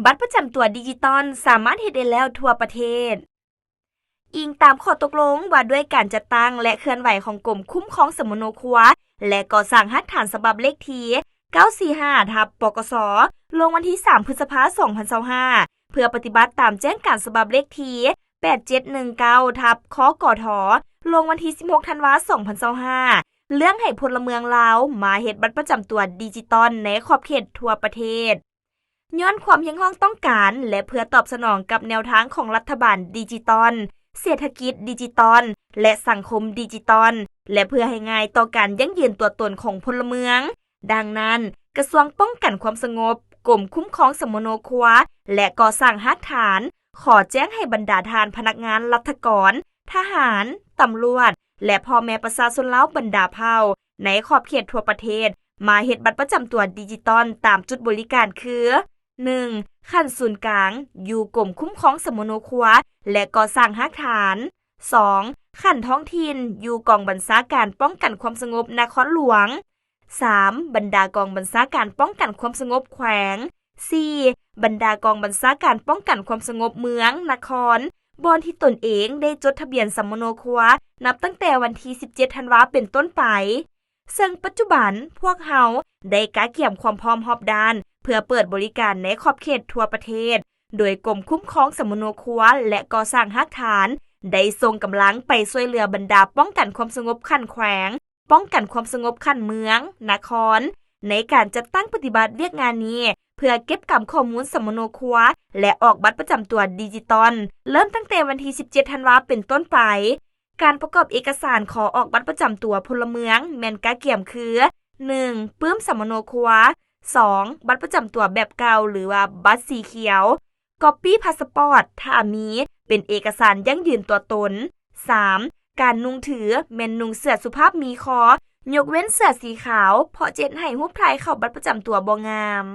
ບັດປະຈຳຕົວດິຈິຕອນສາມາດເຮັດໄດ້ແລ້ວທົ່ວປະເທດ. ອີງຕາມຂໍ້ຕົກລົງວ່າດ້ວຍການຈັດຕັ້ງ ແລະ ເຄື່ອນໄຫວຂອງກົມຄຸ້ມຄອງສຳມະໂນຄົວ ແລະ ກໍ່ສ້າງຮາກຖານ ສະບັບເລກທີ ເກົ້າສີ່ຫ້າ ທັບ ປກສ ລົງວັນທີ ສາມ ພຶດສະພາ ສອງພັນຊາວຫ້າ ເພື່ອປະຕິບັດຕາມແຈ້ງການສະບັບເລກທີ ແປດເຈັດໜຶ່ງເກົ້າ ທັບ ຄກທ ລົງວັນທີ ສິບຫົກ ທັນວາ ສອງພັນຊາວຫ້າ ເລື່ອງໃຫ້ພົນລະເມືອງລາວມາເຮັດບັດປະຈຳຕົວດິຈິຕອນໃນຂອບເຂດທົ່ວປະເທດ. ຍ້ອນຄວາມຮຽກຮ້ອງຕ້ອງການ ແລະ ເພື່ອຕອບສະໜອງກັບແນວທາງຂອງລັດຖະບານດິຈິຕອນ, ເສດຖະກິດດິຈິຕອນ ແລະ ສັງຄົມດິຈິຕອນ ແລະ ເພື່ອໃຫ້ງ່າຍຕໍ່ການຢັ້ງຢືນຕົວຕົນຂອງພົນລະເມືອງ, ດັ່ງນັ້ນ, ກະຊວງປ້ອງກັນຄວາມສະຫງົບ, ກົມຄຸ້ມຄອງສຳມະໂນຄົວ ແລະ ກໍ່ສ້າງຮາກຖານ ຂໍແຈ້ງໃຫ້ບັນດາທ່ານພະນັກງານລັດຖະກອນ, ທະຫານ, ຕຳຫຼວດ ແລະ ພໍ່ແມ່ປະຊາຊົນລາວບັນດາເຜົ່າ ໃນຂອບເຂດທົ່ວປະເທດ ມາເຮັດບັດປະຈຳຕົວດິຈິຕອນຕາມຈຸດບໍລິການຄື ໜຶ່ງ ຂັ້ນສູນກາງ ຢູ່ກົມຄຸ້ມຄອງສຳມະໂນຄົວ ແລະ ກໍ່ສ້າງຮາກຖານ, ສອງ ຂັ້ນທ້ອງຖິ່ນ ຢູ່ກອງບັນຊາການປ້ອງກັນຄວາມສະຫງົບນະຄອນຫຼວງ, ສາມ ບັນດາກອງບັນຊາການປ້ອງກັນຄວາມສະຫງົບແຂວງ, ສີ່ ບັນດາກອງບັນຊາການປ້ອງກັນຄວາມສະຫງົບເມືອງ, ນະຄອນ ບ່ອນທີ່ຕົນເອງໄດ້ຈົດທະບຽນສຳມະໂນຄົວ ນັບຕັ້ງແຕ່ວັນທີ ສິບເຈັດ ທັນວາ ເປັນຕົ້ນໄປ. ເຊິ່ງປັດຈຸບັນພວກເຮົາໄດ້ກະກຽມຄວາມພ້ອມຮອບດ້ານ ເພື່ອເປີດບໍລິການໃນຂອບເຂດທົ່ວປະເທດ, ໂດຍກົມຄຸ້ມຄອງສຳມະໂນຄົວ ແລະ ກໍ່ສ້າງຮາກຖານ ໄດ້ສົ່ງກຳລັງໄປຊ່ວຍເຫຼືອບັນດາປ້ອງກັນຄວາມສະຫງົບຂັ້ນແຂວງ, ປ້ອງກັນຄວາມສະຫງົບຂັ້ນເມືອງ, ນະຄອນ ໃນການຈັດຕັ້ງປະຕິບັດວຽກງານນີ້ ເພື່ອເກັບກຳຂໍ້ມູນສຳມະໂນຄົວ ແລະ ອອກບັດປະຈຳຕົວດິຈິຕອນ ເລີ່ມຕັ້ງແຕ່ວັນທີ ສິບເຈັດ ທັນວາ ເປັນຕົ້ນໄປ. ການປະກອບເອກະສານຂໍອອກບັດປະຈຳຕົວພົນລະເມືອງ ແມ່ນກະກຽມຄື ໜຶ່ງ ປຶ້ມສຳມະໂນຄົວ, ສອງ ບັດປະຈຳຕົວແບບເກົ່າ ຫຼືວ່າບັດສີຂຽວ, ກັອບປີ້ພາສະປອດ ຖ້າມີ ເປັນເອກະສານຢັ້ງຢືນຕົວຕົນ, ສາມ ການນຸ່ງຖື ແມ່ນນຸ່ງເສື້ອສຸພາບມີຄໍ, ຍົກເວັ້ນເສື້ອສີຂາວ ເພາະຈະເຮັດໃຫ້ຮູບຖ່າຍເຂົ້າບັດປະຈຳຕົວບໍ່ງາມ.